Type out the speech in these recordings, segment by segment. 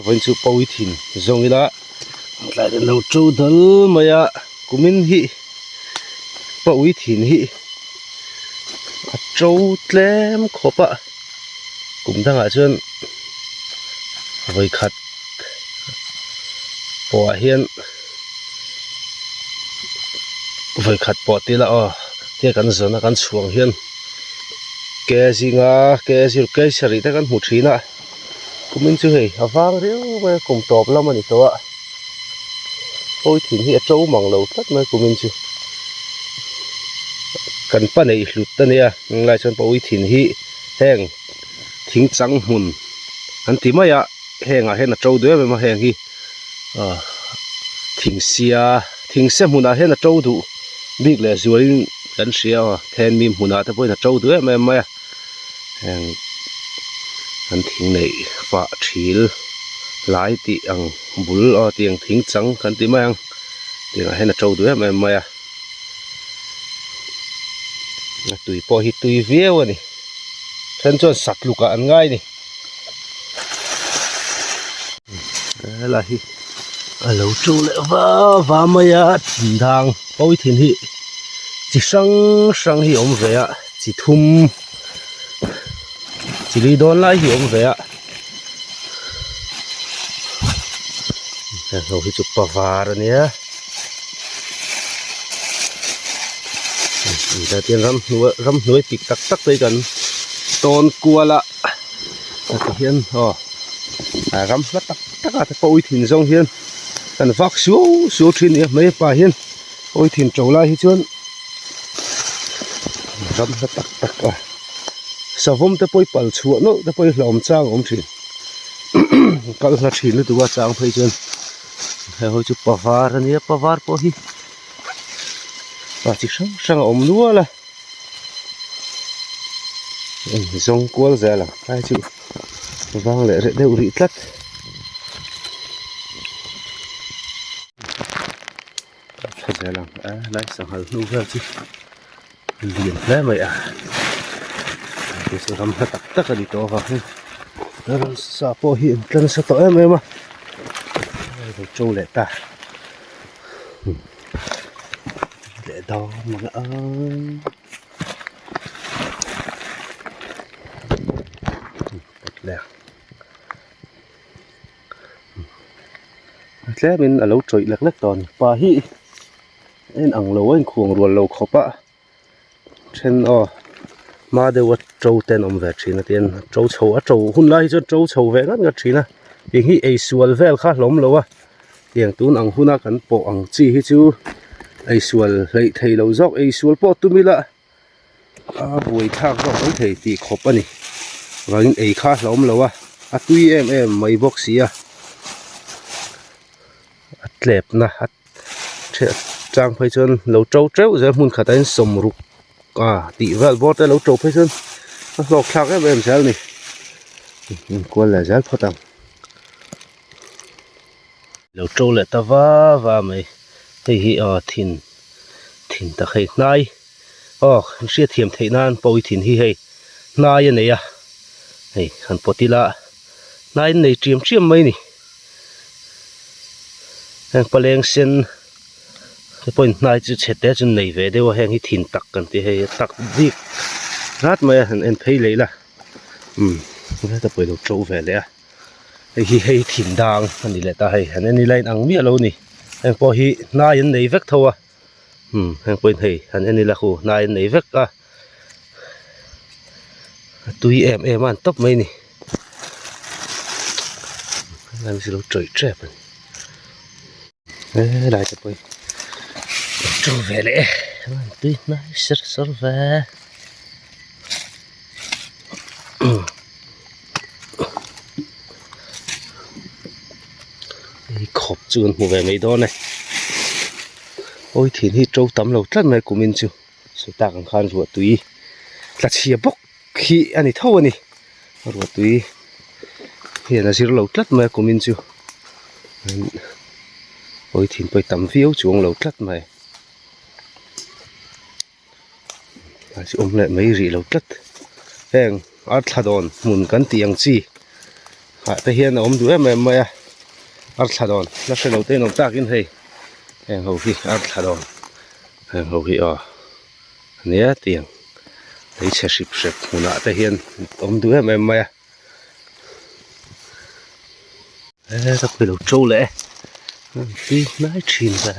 Vawiin chu pawi thin zawng ila tlai lo to dal mai a kumin hi pawi thin hi a to tlem khawp a kum dangah chuan vawikhat pawh ah hian vawikhat pawh tila aw tia kan zawn a kan chhuang hian ke zinga ke zir ke sarih te kan hmu thin a kumin chu hei a vang riau mai a kum tawp lam a ni tawh a pawi thin hi a to mang lo tlat mai kumin chu kan pa neih hlut a nia tunlai chuan pawi thin hi heng thing chang hmun an ti mai a hengah hian a to duh em em a heng hi ah thing sia thing se hmunah hian a to duh bik leh zualin kan hria a then mi hmunah te pawhin a to duh em em mai a heng an thing neih fah thil lai tih ang bul aw tiang thing chang kan ti mai ang tiangah hian a to duh em em mai a a tui pawh hi tui viau a ni then chuan sat lukah an ngai a ni. Helai hi a lo to leh va va mai a thin dang pawi thin hi chi hrang hrang hi a awm ve a chi thum chi li dawn lai hi a awm ve a heng ho hi chu pavar a nia tian ramhnuai ramhnuai pik tak tak te hi kan tawn kual a. Heti hian aw a ram hla tak tak ah te pawh ui thin zawng hian kan vak suau suau thin a ni a hmei pa hian ui thin to lai hi chuan ram hla tak tak a savawm te pawh i pal chhuah nawlh te pawh hi hlauhawm chang a awm thin kal hla thin lutuk a chang phei chuan hei ho chu pavar a nia pavar pawh hi pa chi hrang hrang a awm nual a. Zawng kual zel ang tlai chu vang leh reh deuh rih tlat thla zel ang a lai sanghal hnu vel chu lian hle mai a chu chu ram hla tak tak a ni tawh avangin ramsa pawh hi an tla nasa tawh em em a lo to leh ta. Leh dawn mang a tlemin a lo tawih lek lek tawh a ni pa hi a in ang lo a inkhuang rual lo khawp a then aw hma deuh a to te an awm ve thin a tin to chho a to hun lai hi chuan to chho ve ngat ngat thin a tih hi ei sual vel kha hlawm lo a. Tiang tun ang huna kan pawh ang chi hi chu eisual hleih thei lo zawk eisual pawh tum ila a buai thlak zawk mai thei tih khawp a ni vangin ei kha a hlauhawm lo a a tui em em mai bawk si a a tlep na a chang phei chuan lo to teuh zel hmun khatah hian sawmruk a tih vel bawr te lo to phei chuan a hlawk thlak em em zel a ni inkual leh zel phawt ang. Lo to leh ta va va mai hei hi aw thin thin tak hei hnai aw kan hriat thiam theih nan pawi thin hi hei hnai a nei a hei han pawt ila hnai an nei chiam chiam mai a ni heng paleng sen te pawhin hnai chu chhe te chu nei ve deuh a heng hi thin tak kan ti hei a tak bik rat mai a han en phei leh ila umm helai pawh ilo to ve leh a. Hei hi hei thin dang a ni leh ta hei han en ila in ang miah lo a ni heng pawh hi hnai an nei vek tho a umm heng pawhin hei han en ila khu hnai an nei vek a a tui em em a an tawp mai a ni helai hi chu lo tawih tep a ni helai te pawh hi lo to ve leh e an tui hnai ser sawr ve. Hei khawp chu kan hmu ve mai dawn e awi thin hi to tam lo tlat mai kumin chu sawi tak ang khan ruah tui tla chhia bawk hi a ni tho a ni ruah tui hian a zir lo tlat mai a kumin chu awi thin pawh hi tam viau chuang lo tlat mai. A chi awm leh mai rih lo tlat heng arthla dawn hmun kan tih ang chi ah te hian a awm duh em em mai a. Arthla dawn la hre lo te in awm takin hei heng ho hi arthla dawn heng ho hi aw nia tiang lei chhe hrip hrep hmunah te hian awm duh em em mai a he ka pawilo to leh e tui hnai thin ve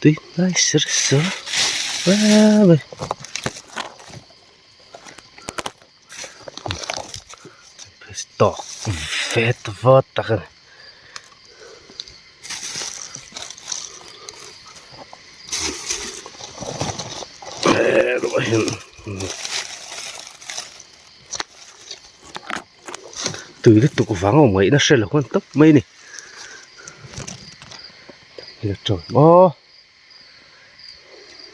tui hnai ser ser hle mai. Tawk vet vat tak a ni. Tui lutuk vang a awm ngaihna hre lo khan tawp mai a ni. Aw.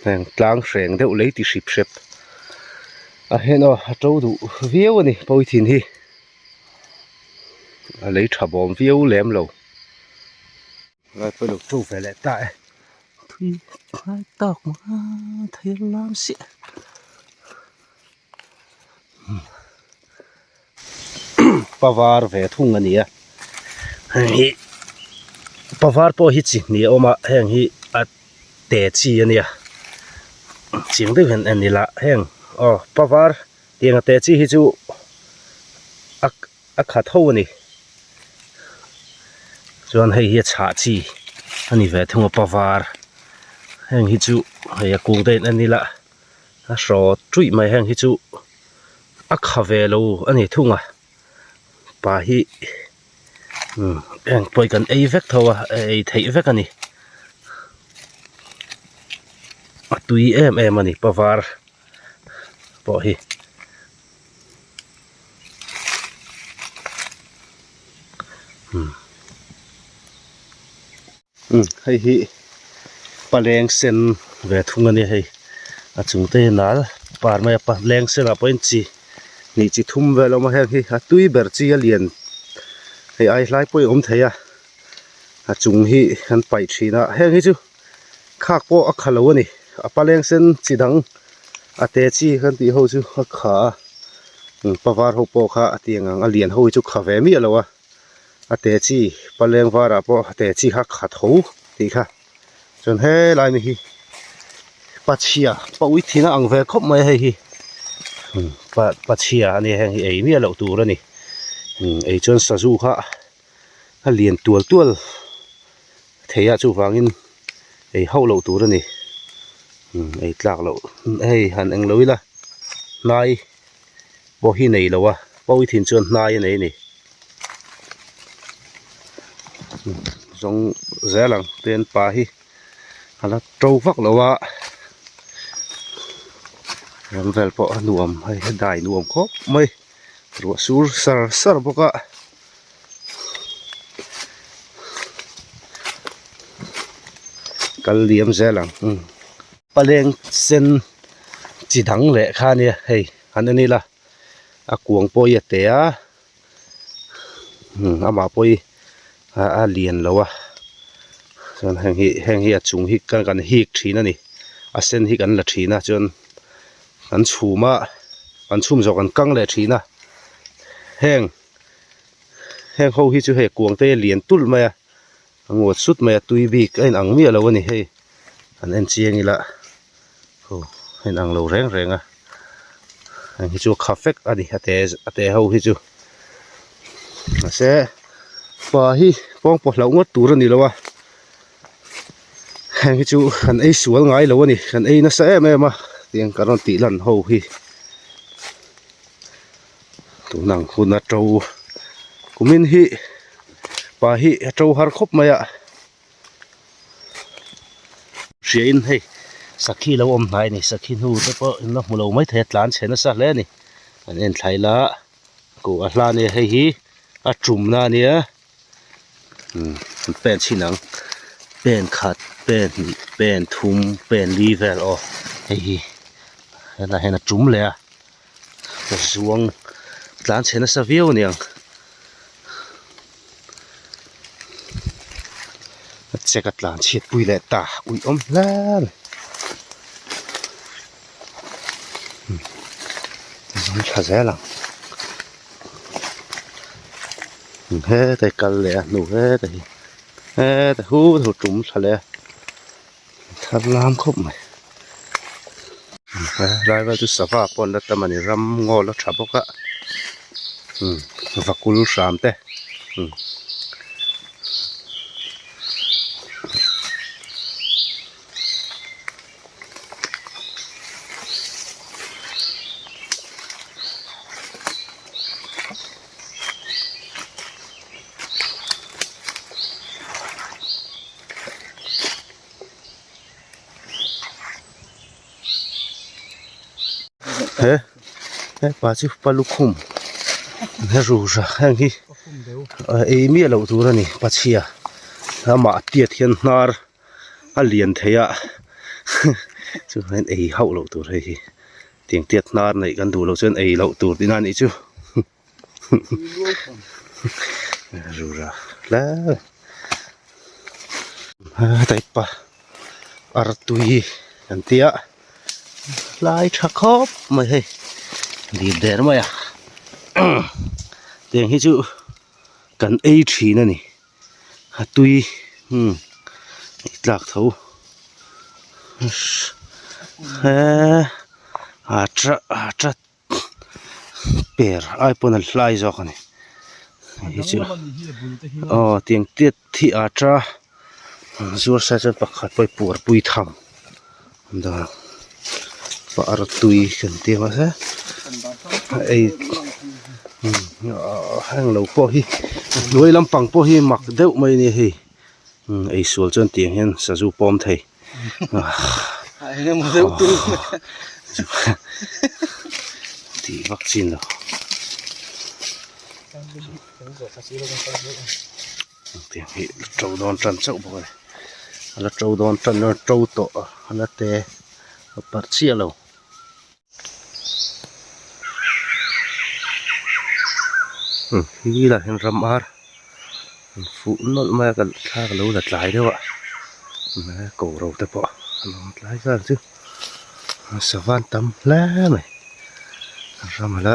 Heng tlang hreng deuh lei ti hrip hrep a hen aw a to duh viau a ni pawithin hi a lei tha bawm viau lem lo lai pawh lo to ve leh ta e thui tlai tak mai thei lam siah pavar ve thung a ni a heng hi pavar pawh hi chi hnih a awm a heng hi a te chi a nia chiang deuh hian en ila heng aw pavar tiang a te chi hi chu a a khat ho a ni chuan hei hi a chhah chi a ni ve thung a pavar heng hi chu hei a kung te in en ila a hraw tuih mai heng hi chu a kha ve lo a ni thung a pa hi umm heng pawh kan ei vek tho a ei theih vek a ni a tui em em a ni pavar pawh hi. Umm hei hi paleng sen ve thung a nia hei a chung te hi nal par mai a paleng sen ah pawhin chi hnih chi thum vel a awm a heng hi a tui ber chi a lian hei ai hlai pawh hi a awm thei a a chung hi an paih thin a heng hi chu khak pawh a kha lo a ni a paleng sen chi dang a te chi kan tih ho chu a kha a pavar ho pawh kha a tiang ang a lian ho hi chu kha ve miah lo a. A te chi paleng varah pawh a te chi kha khat ho tih kha chuan helai mi hi pachhia pa ui thin a ang ve khawp mai a hei hi pa pachhia a nia heng hi ei miah loh tur a ni ei chuan sazu kha a lian tual tual thei a chuvangin ei hauh loh tur a ni ei tlak loh hei han eng lo ila hnai pawh hi nei lo a pawi thin chuan hnai a nei a ni zawng zel ang ten pa hi a la to vak lo a ram vel pawh a nuam hei a dai nuam khawp mai ruah sur sar sar bawk a. Kal liam zel ang paleng sen chi dang leh kha ania hei han en ila a kuang pawh hi a te a amah pawh hi a lian lo a chuan heng hi heng hi a chung hi kan hik thin a ni a sen hi kan la thin a chuan kan chhum a kan chhum zawh kan kang leh thin a heng heng ho hi chu hei kuang te a lian tulh mai a a ngawt sut mai a tui bik a inang miah lo a ni hei an en chiang ila aw a inang lo reng reng a heng hi chu a kha vek a ni a te a te ho hi chu mahse pa hi pawngpaw hlauh ngawt tur a ni lo a heng hi chu kan ei sual ngai lo a ni kan ei nasa em em a tiang kan rawn tih lan ho hi. Tunang hun a to kumin hi pa hi a to har khawp mai a hria in hei sakhi lo awm hnai a ni sakhi hnu te pawh in la hmu lo mai thei a tlan chhe nasa hle a ni an en thlai la kuh a hla ania hei hi a tumna ania umm an pen chhin ang pen khat pen hnih pen thum pen li vel aw hei hi helaiah hian a tum leh a. Ka zuang tlan chhe nasa viau aniang a che ka tlan chhiat pui leh ta ui awm hle a ni zawng tha zel ang. Hetai kal leh a hnu hetai hi hetai hu hu tum thla leh a thar lam khawp mai helai vel chu sava pawh an la tam a ni ram ngaw la tha bawk a umm vakul hram te umm. He hepa chu pa lukhum he rura heng hi ei miah loh tur a ni pachhia amah tiat hian hnar a lian thei a chuan ei hauh loh tur hei hi. Tiang tiat hnar neih kan duh loh chuan ei loh tur tihna a nih chu rura hle taipa artui kan tia lai tha khawp mai hei dil der mai a tiang hi chu kan ei thin a ni a tui umm tlak tho he a tha a tha per ai pawn a hlai zawk a ni hei chu aw tiang tiat hi a tha zuar sai chuan pakhat pawh hi puar pui tham artui kan tih ang a ei heng lo pawh hi a hnuai lampang pawh hi mak deuh mai a ni hei ei sual chuan tiang hian sazu pawm thei tih vak chin lo. Tiang hi la to dawn tan chauh bawk a ni a la to dawn tan a to tawh a la te a parh chiah lo. Khi lah hian ram ar an fuh nawlh mai a ka thla ka lo la tlai deuh a ko ro te pawh an awm tlai vel chu sava an tam hle mai ram a la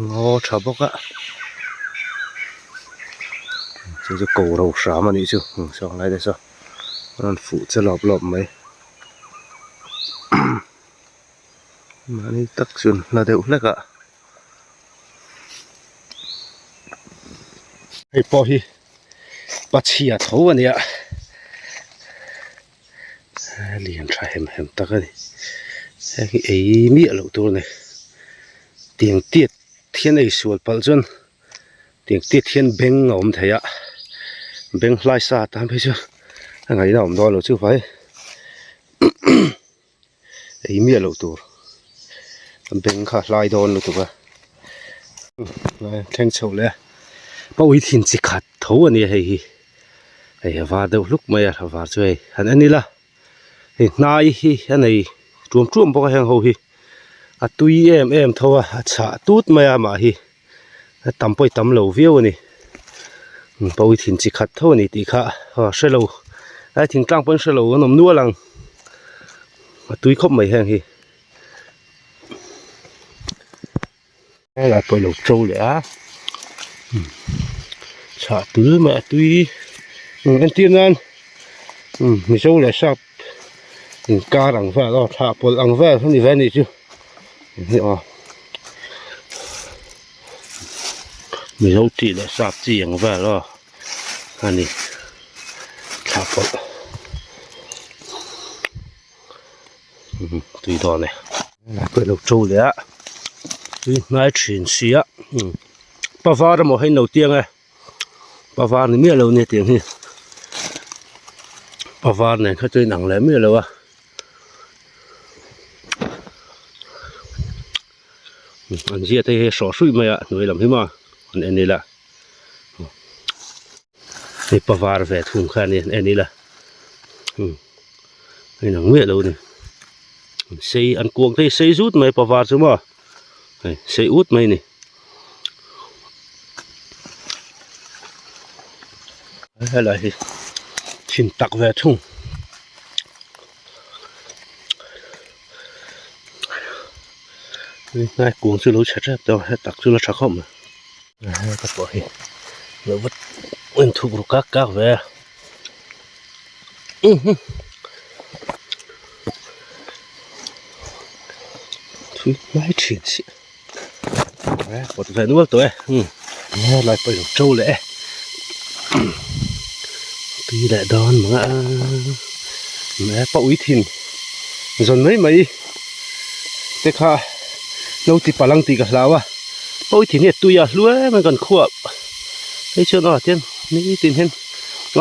ngaw tha bawk a. Chu chu ko ro hram a nih chu saw ang lai te saw a rawn fuh che lawp lawp mai mahni tak chuan hla deuh hlek a hei pawh hi pachhia tho a nia lian tha hem hem tak a ni heng hi ei miah loh tur a ni tiang tiat hian ei sual palh chuan. Tiang tiat hian beng a awm thei a beng hlai sa tan phei chu a ngaihna a awm dawn lo chu vai ei miah loh tur beng kha a hlai dawn lutuk a thleng chho leh a pawi thin chi khat tho a nia hei hi hei a var deuh hluk mai a a var chu hei han en ila hei hnai hi a nei tuam tuam bawk a heng ho hi a tui em em tho a a chhah tut mai a amah hi. A tam pawh i tam lo viau a ni pawi thin chi khat tho a ni tih kha aw hre lo ai thingtlang pawhin hre lo an awm nual ang a tui khawp mai heng hi helai pawh ilo to leh a chhah tul mai a tui entir nan mizo leh sap inkar ang vel aw thlah pawlh ang vel a ni ve a nih chu. Hei aw mizo chi leh sap chi ang vel aw a ni thla pawlh tui dawn e pawh ilo to leh a tui hnai thin si a pavar emaw hei an lo tiang e pavar ni miah lo a ni tiang hi pavar nen kha chu a inang leh miah lo a. An zia te hi hrawh hruih mai a hnuai lam hi maw an en ila hei pa var ve thung kha ani an en ila umm a inang miah lo a ni an sei an kuang te hi sei zut mai pa var chu maw hei sei ut mai a ni. Helai hi thin tak ve thung. Hnai kung chu lo chhe tep tawh a he tak chu la tha khawp mai. Heta pawh hi. Lo va en thuk ru kak kak ve thui hnai thin si pawt ve nual tawh e helai pawh i lo to leh e tui leh dawn mang a pa ui thin zawn mai mai te kha no ti palang tih ka hlau a. Pawi thin hi a tui a hlu em em kan khuah hei chuan aw tian nitin hian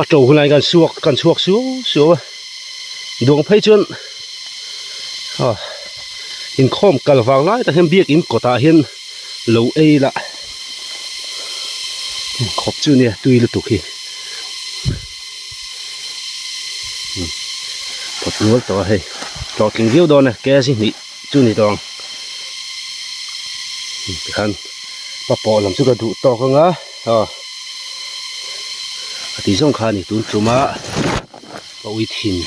a to hunah kan suak kan chhuak suau suau a duang phei chuan aw inkhawm kal vang lai tak hian biakin kawtah hian lo ei la khawp chu nia tui lutuk hi phawt nual tawh a hei hlawhtling viau dawn e kg hnih. Chu ni tawng tikhan pa pawh lam chu ka duh tawk anga aw a tih zawng kha a ni tun tuma ka ui thin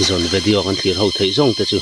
zawn video kan thlir ho theih zawng te chu.